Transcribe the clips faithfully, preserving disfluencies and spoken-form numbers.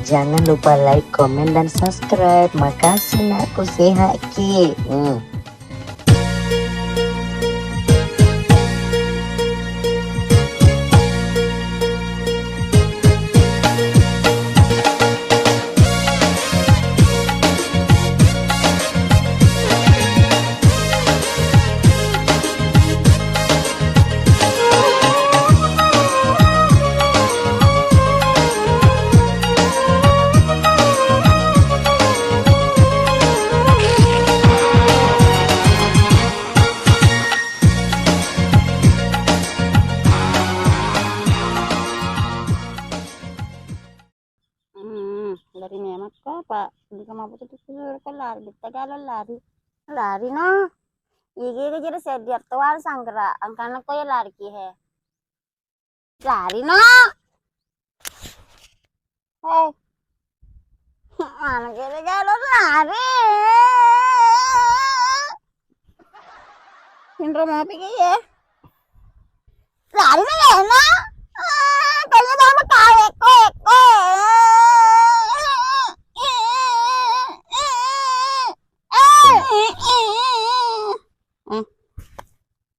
Jangan lupa like, komen, dan subscribe. Makasih, nakku, sehat ki. Hmm. Hmm, lari memang ko, Pak. Engka mabbutu tu suro ko lari, betta galo lari. Lari no. Igi ke jere seddi artoan sanggera, angkana ko ya lari ki he. Lari no. Hei. Mana kira galo lari. Tinro mau pergi ya? Lari na lena. Ah, kayaknya sama kawekku.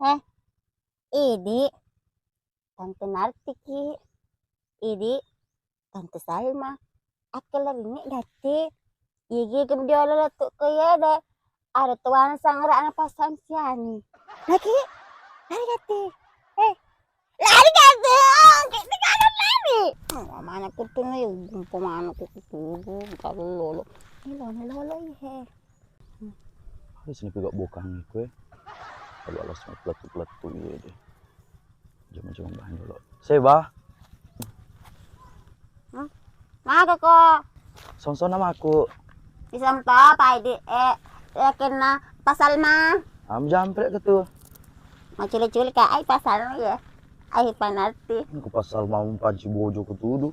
Eh, eh, idi, Tante Nartiki, idi, Tante Salma, akkeleringngi gatti. Igi ke diolo lettu ko yede. Ada tuan sangrana pasang siani. Lagi, lari gatti. Eh, lari gatti. Oh, kita kalau lari. Oh, mana kutu nih, gumpo mana kutu, kalau lolo. Ini lolo, lolo, iya. Harus nih pegak bokang gue. Kalau alas pelattu-pelattu iya deh. Jama-jama bahan dulu. Seba. Hmm? Maga ko? Song-song nama aku. Isang to, Pak Edi, eh, yakinna pasal ma. Am jamprek ke tu. Mau culi-culi ka, ai pasal ma ya. Ai panarti. Aku pasal mau panci bojo ke tudu.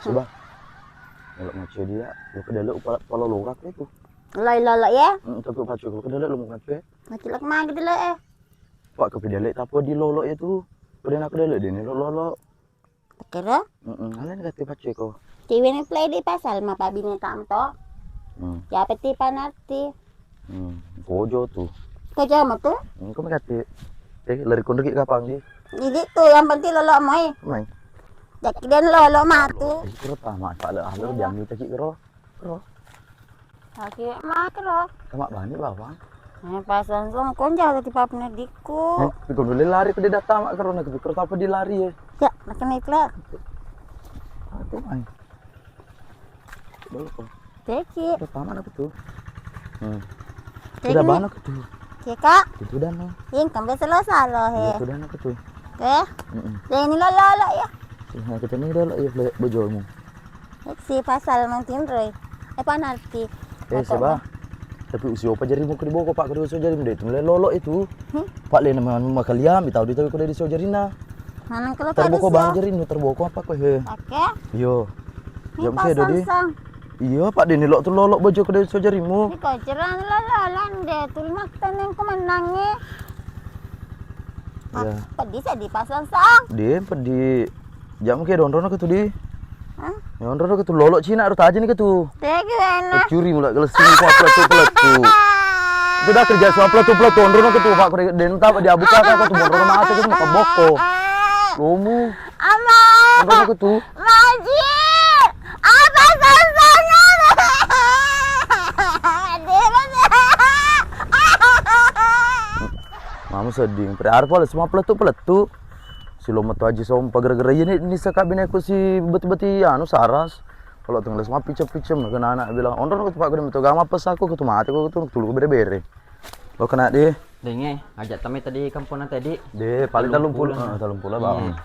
Seba. Kalau macam dia, lo kedele upala, upala lorak itu. Loi lolo ya. Hmm, tapi pacu, lo kedele lo mau ngapain? Macam lo kemana gitu lo eh. Pak, ke pedele tapi di lolo itu. Udah nak kedele deh nih lolo. Kira? Heeh, alen kate paceko. Tiwini play di pasal ma pabinetang to. Hmm. Ya peti panarti. Hmm, kojo tu. Kojo ma tu? Engko mekate. Eh, lari kondo ki kapang di. Jadi tu yang penting lolo moi. Mai. Jadi dan lolo matu. Eh, kira tama kala alur diambil tadi kira. Kira. Lagi mak kira. Tama bani bawang. Eh, pas langsung kon jaga di papne diku. Eh, pikir dulu lari ke dia datang mak kira nak pikir apa di lari ya. Ya, makin itu lah. Aku mai. Dulu kok. Teki. Udah paman aku tuh. Hmm. Teki. Udah banyak tuh. Teka. Itu udah no. Yang kembali selo salo he. Itu udah no tuh. Eh. Heeh. Yang ini lolo lolo ya. Nah, kita ini udah lo ya bojomu. Si pasal mangkin roy. Eh panarti. Eh seba. Tapi usia apa jarimu ke di boko pak kedua usia jarimu deh itu mulai lolo itu. Hmm? Pak le nama makaliam di tahu di tahu kode di usia jarina. Maneng kelo tadi terboko bang jarinu terboko apa kok he? Oke. Yo. Ini jam saya dodi. Pasang-sang. Iya, Pak Deni lok tu lolok bojo kode usia jarimu. Ini kau cerang lolo lande tu mak teneng ku menangi. Iya. Pedih saya dipasang-sang. Di pedih. Jam ke donrono ke tu di. Hah? Donrono ke tu lolok Cina harus aja nih ke tu. Tegi enak. Curi mula kalau sini kau peletu peletu. Itu dah kerja suap peletu peletu. Donrono ke tu pak kode den tak dia buka kau tu donrono mata ke tu maka boko. Lomu. Ama. Apa aku tuh? Maji. Apa sasana? Mama sedih. Pada hari pala semua peletu-peletu. Si lo metu aja sompa gara-gara ini ini saka bineku si beti-beti anu saras. Kalau tenggelas mah picem-picem kena anak bilang onron aku tuh pak gede metu gama pes aku ketu mati aku tuh tulu bere-bere. Lo kena deh. Denge, ajak tame tadi kampung tadi. De, paling tellung pulo, eh, tellung pulo bawang. Iya.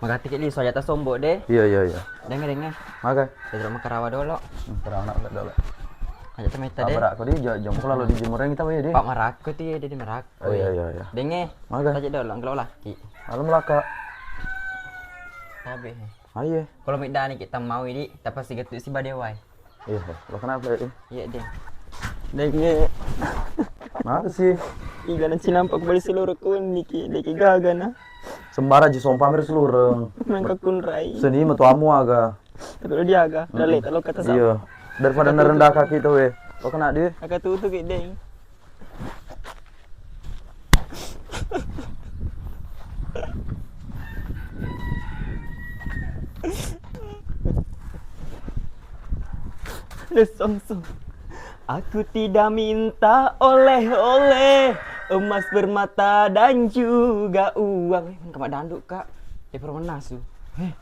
Magatti ki liso ajak tasombo de. Iya, iya, iya. Denge, denge. Maka. Pedro makarawa dolo. Hmm, karawa nak dolo. Ajak tame tadi. Abra aku di jam pula lo di jemur yang kita ya de. Pak marakku ti de marakku. Oh iya, iya, iya. Denge. Maka. Aja dolo nggelo laki. Malam laka. Tabe. Ayo. Kalau middani kita mau ini, kita pasti getuk si badewai. Iya, lo kenapa ya? Iya deh. Denge. Makasih. Iga na cinampak bali seluruh kun niki deki gaga na. Sembara ji sompa mir seluruh. Mengka kunrai. Seni metu amu aga. Tapi lo diaga, dalle' talo kata sama. Iya. Daripada nerendahkan kita, weh. Kok kena dia? Agak tutup kayak deng. Lesongso. Aku tidak minta oleh-oleh, emas, permata, dan juga uang. Eh, kama danduk, Kak. Eh, pura menasu. Eh.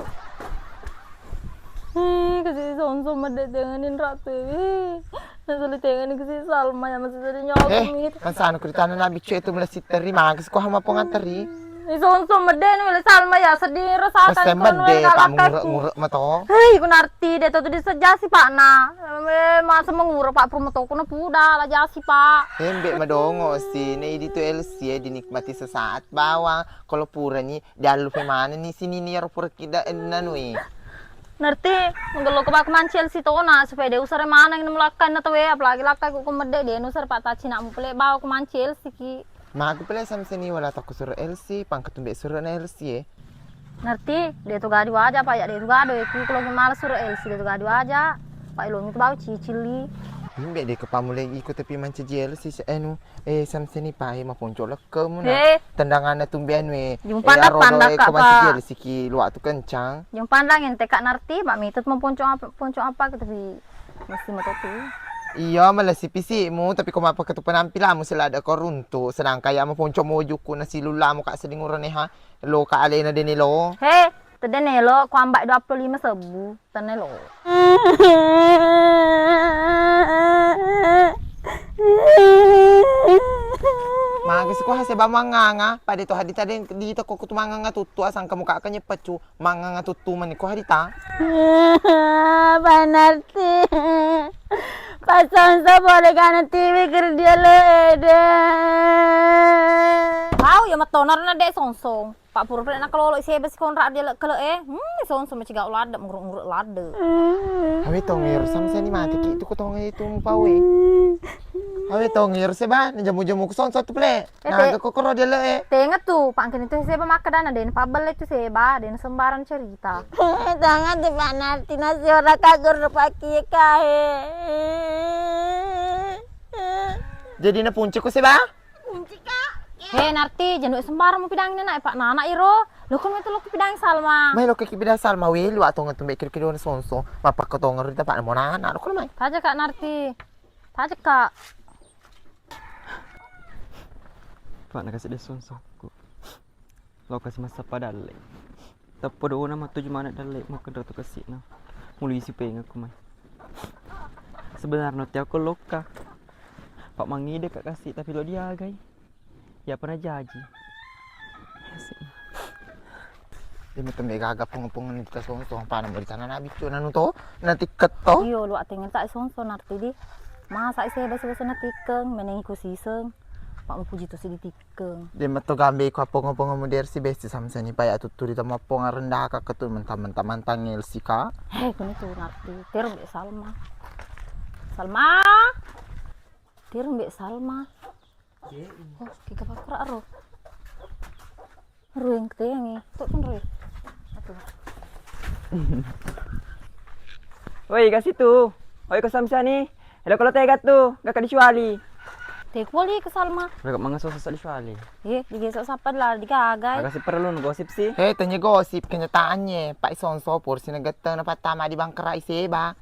Eh, kasi Songso medde tengenin ratu. Eh, nasuli tengeni kasi Salma ya masih tadi nyawa. Eh, mi. Kan sana kuritana nabi cuy itu melesi teri, maka sekolah mau pengateri. Eh, Songso medde ni wele Salma ya sedih rasakan. Pasti kono medde, wele Pak, ngalakakku. Menguruk-nguruk mato. Hei, ku narti de' tu disejasi Pak na. Eh, masa menguruk Pak purmato ku na puda la jasi Pak. Hembe madongo si, ne idi tu L C dinikmati sesaat bawang. Kalau purani diallupe manenni sinini iyaro pura kidda ennanui. Narti, menggello ke Pak manci L C tona supaya de' usare maneng mulakkanna tawwe, apalagi lakkai ku medde de' nusare Pak tacina mu pele bawa ku manci L C ki. Magu pele samseni wala takku suro L C, pangketumbe suro na L C e. Narti, de' tu gadi waja Pak ya, de' tu gado e ku kalau mala suro L C de' tu gadi waja. Pak ilongi tu bawa cicili. Imbe de' ke pamuleng iko tapi mancaji L C se enu. Eh, samseni pae maponco lekkemu na. Eh. Tendanganna tumbe anu e. Jumpa eh, aro pandang doe Kak, ko masih Pak. Dia siki luak tu kencang. Jumpa pandang ente Kak Narti, Mak Mitut maponco apa, ponco apa ke tapi mesti meto tu. Iya, melesi pisikmu, tapi ko mapa ketu penampilanmu selada ko runtu, sedangkan ya maponco mojuku nasi lulamu Kak seding urane ha. Lo Kak alena dene lo. He, tedene lo, ku ambak dua puluh lima sebu. Tennelo. Magi siko hase ba manganga, pada to hadita den di toko kutu manganga tuttu asang kamu kak kanye pecu manganga tuttu mani ko hadita. Panarti. Pasonso boleh kana tiwi kerja lo ede. Bau ya metona rena dek songsong. Pak pura pura nakalolo seba si konrak dia kele e. Hmm, Songso macigau ladde, menguruk-nguruk ladde. Awe tongero samseni mati ki tu ko tonge itu mupawe. Awe tongero seba, jamu-jamu ku Songso tu pele. Eh, naga kokoro dia le e. Tenga tu, Pak kene tu seba makkadana den pabelle tu seba, den sembarang cerita. Tangan tu Pak Narti nasi ora kagur paki kae. Jadi na punci ku seba? Kunci, Kak. He, Narti, janu sembarang mupidang nana, Pak nana iro. Lo kon metu lo kupidang Salma. Mai lo ki pidang Salma, we, lu atong tumbe kiri-kiri Songso. Mapakko tong rita Pak mo nana, lo kon mai. Taja Kak Narti. Taja Kak. Pak nakasi de Songso ku. Lokasi massappa dalle. Teppo dona mattuju maneng dalle, makkenro tu kasi'na. Mulu isi pengekku mai. Sebenarna tiako lokka. Pak mangide ka kasi, tapi lo diagai. Ya pernah jaji. Dia metu mega gaga pung-pungan kita Songso, apa nama di sana nabi tu nanu to, na tikket to. Iyo, lu atengeng tak Songso Narti di. Masa isi basa-basa na tikkeng, meneng ku siseng. Pak mupuji tu si di tikkeng. Keng. De metto gambe ko appongo-pongo mudersi besti samseni paya tutturi tamappong arendaka ketu mentang-mentang mantang ngelsi ka. He, kuni tu Narti. Tero Mbak Salma. Salma. Tero Mbak Salma. Oh, kika pakra ro. Rueng keteangi. Tok kan rueng. Woi, kasi tu. Woi, ko samseni. Elo kolo tega tu, gak dicuali. Tekuali ke Salma. Gak mangaso sasa dicuali. Eh, digesok sapa lah digagai. Agak si perlu gosip sih. He, tanya gosip kenyataannya. Pak Songso pur sini geteng na patama di bangkerai seba.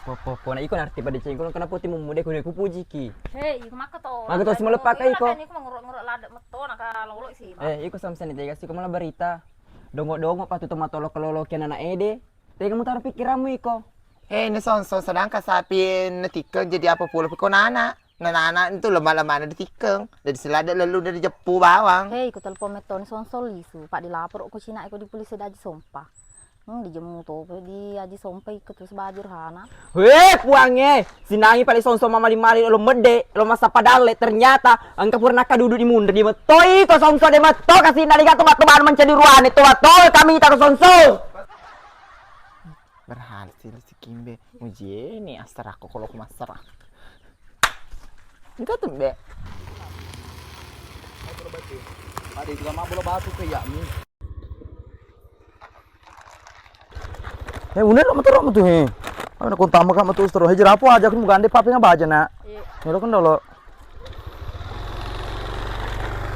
Po po po na iko Narti pada cengkol kena putih mumude kude kupuji ki. He, iko maka to. Maka to si melepak iko. Iko menguruk-nguruk ladek meto na ka lolo seba. Eh, iko samseni tega sih ko malah berita. Dongo-dongo patu tomatolo kelolo kian anak ede. Tega mutaro pikiranmu iko. Eh, ini Songso, sedangkan sapi netikkeng jadi apa pula piko nana. Nana itu lemah-lemah na ditikkeng. Dari selada lalu dari jeppu bawang. Hei, ku telepon metoni Songso lisu. Pak dilapor ko cina iko di polisi daji sompa. Hmm, di jemu to di aji sompa iko terus bajur hana. Weh, puange, sinangi pale Songso mamali-mali lo medde, lo massappa dalle, ternyata engka pura nakkadudu di munri di mettoi ko Songso de metto kasi na digato matto banu mencadi ruane to matto kami tako Songso. Berhasil si Kimbe. Mujieni assarakko kolo ku massara. Engka tumbe. Ada juga mabolo batu ke yakni. Eh, une lo motoro matu he. Ana kontama ka matu stro. He jerapo aja aku mugande pape ngabaja na. Iya. Melo kan dolo.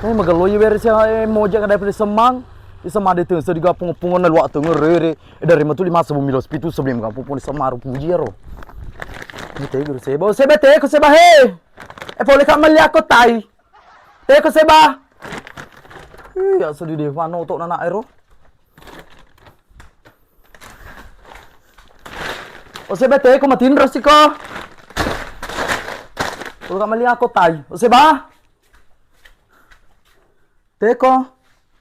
Eh, magello iya bere sia, eh, moja kada pele semang. Di semang de teng sedi gapung-pungan na luak teng rere. Eh, dari matu lima sebu milo sepitu sebelum gapung-pungan di semang ro puji ro. Ni te guru seba, seba te ko seba he. Eh, pole ka meli aku tai. Te ko seba. Iya, sedih deh, mano tok nana ero. Ose ba teko matinro siko. Polo ka mali ako tai. Ose ba. Teko.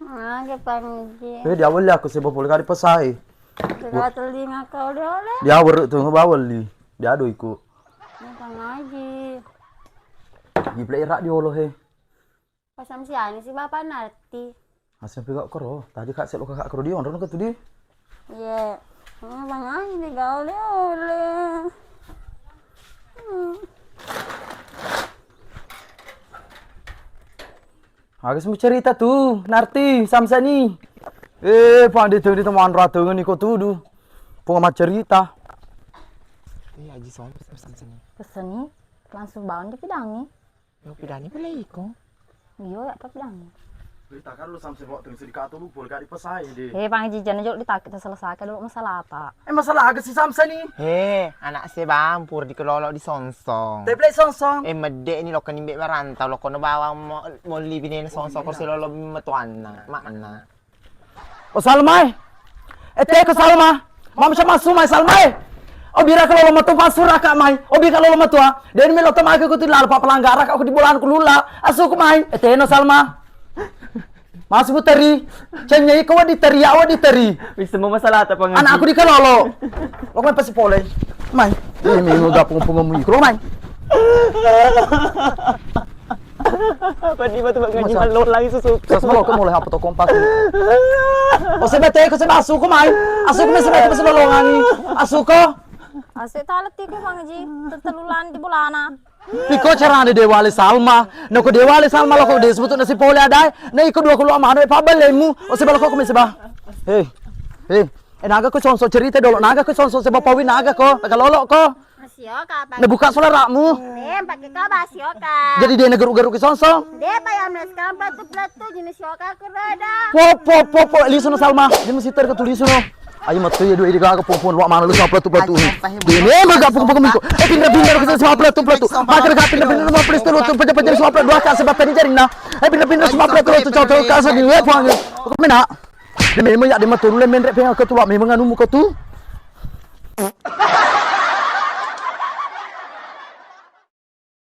Mage pangaji. Eh, dia wali ako seba polo ka dipasai. Tega telinga kau dia oleh. Dia weru tu ba wali. Dia do iko. Ni pangaji. Di play rak diolo he. Pas samsiani si Bapak Narti. Asam pegak koro, tadi kak selo kakak koro di onro ke tu di. Iya. Hmm, bang aja di gaul ya oleh. Hmm. Agus mau cerita tu, Narti, Samsani. Eh, pande tu di teman ratu ngeni ko tudu. Punga mau cerita. Iya, Haji Samsani. Peseni langsung bawang di pidangi. Yo pidani pale iko. Iyo, ya apa pidani? Beritakan lu sampai bawa tengsi dikatu lu pura gak dipesai deh. Eh, Bang Haji, jangan jolo ditake, selesaikan dulu masalah ta. Eh, masalah aga si Samsa ni? Eh, anak sebang pur dikelolo di Songsong. Teple Songsong. Eh, medde ni lokka nimbe barantau, lokko no bawang mo-, molli binene Songsong, korsi lolo metuanna, makna. O Salma e. E teko Salma. Mamsa masu mai Salma e. O bira ka lolo matua pasura ka mai. O bira ka lolo matua. Deni melo tama ke kutu lalo pa pelanggaran ka aku di bolan ku lula. Asuku mai. E teno Salma. Masu puteri. Cenya iko wadi teri, ya wadi teri. Bisa mau masalah apa ngaji? Anak aku di kalolo. Lo mai pasi pole. Mai. Ini mau gapung pungamu iko mai. Padi batu bak ngaji. Masa? Malo lagi susu. Sas malo ko mulai apa to kompas. O seba teko seba asuko mai. Asuko mai seba seba lolongangi. Asuko. Ase taletti ko Bang Haji. Tetelulan di bolana. Piko carane dewale Salma. Nako dewale Salma loko de sebutuna si pole adai. Na iko dua kulo amano e pabalemu. O seba loko ko mai seba. Hei. Hei. E naga ko Songsong cerita dolo naga ko Songsong seba pawi naga ko. Naga lolo ko. Masioka apa? Nabuka sulara'mu. Eh, pakai kau masioka. Jadi dia negeruk-geruk ke Songsong. Dia payah melas kampret tu pelat tu jenis sioka aku rada. Po po po po lisu no Salma. Dia mesti terke tu lisu no. Ayo matu ya dua ide gaga pun pun luak mana lu sama pelat tu pelat tu. Dia memang gak pun pun miko. Eh pindah-pindah ke sama pelat tu pelat tu. Makan gak pindah-pindah sama pelat tu pelat tu pecah-pecah sama pelat dua kak sebab tadi jari nah. Eh pindah-pindah sama pelat tu pelat tu cocok kasar di web puang. Kau mana? Dia memang ya dia matu lu menrek pengen ke tu luak memang anu muka tu.